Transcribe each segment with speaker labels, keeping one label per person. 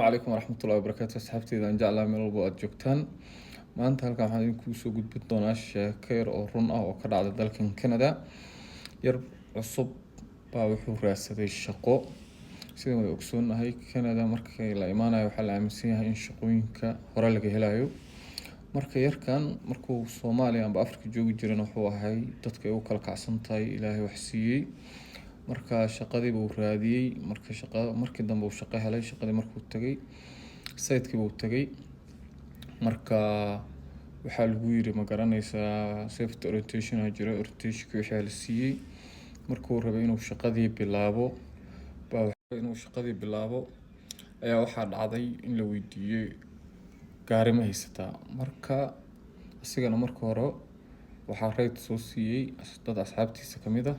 Speaker 1: Calaykum waraxmatullahi wabarakaatu. Asxaabteyda aan jeclahay, meel walbo aada joogtaan, maanta halkan waxaan idinku soo gudbin doonaa sheeko yar oo run ah oo ka dhacda dalkan Canada. Yar cusub baa wuxuu raadsaday shaqo. Sidaan wada ogsoonahay, Canada markii la imaanayo waxaa la aaminsan yahay in shaqooyinka hore laga helayo. Marka yarkan markuu Soomaaliya amba Afrika joogi jiran, wuxuu ahay dadka ay u kala kacsan tahay, Ilaahay wax siiyey. Marka shaqadii buu raadiyey. Marka shaqa markii dambe uu shaqo helay, shaqadii markuu tagay, site-kii buu tagay. Marka waxaa lagu yiri, ma garanaysaa, safety orientation aa jira. Orientationki wixii la siiyey, markuu rabay inuu shaqadii bilaabo baa inuu shaqadii bilaabo ayaa waxaa dhacday in la weydiiyey: "Gaari ma haysataa?" Marka isigana marka hore waxaa ride soo siiyey dad asxaabtiisa kamid ah.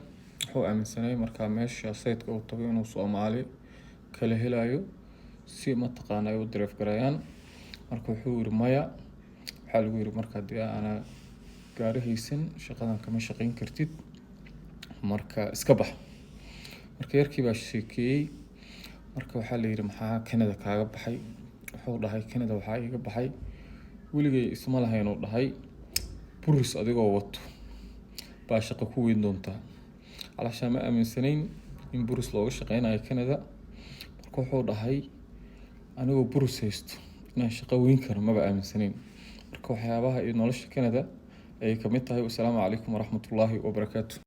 Speaker 1: Wuxuu aaminsanay markaa meesha site-ka uu tago inuu Soomaali kala helayo si mataqaana ay u drive gareeyaan. Marka wuxuu yiri maya. Waxaa lagu yiri, marka haddii aana gaari haysan, shaqadan kama shaqeyn kartid, marka iska bax. Marka yarkii baa sheekeeyey. Marka waxaa la yiri, "Maxaa Canada kaaga baxay?" Wuxuu dhahay, "Canada waxaa iiga baxay, weligay isma lahayn," uu dhahay, "buris adigoo wato baa shaqo ku weyn doontaa." Calaashaa ma aaminsanayn in buris looga shaqeynayo Canada. Marka wuxuu dhahay, anigoo buris haysto inaan shaqo weyn karo maba aaminsanayn. Marka waxyaabaha iyo nolosha Canada ayay kamid tahay. Wasalaamu calaykum waraxmatullaahi wabarakaatu.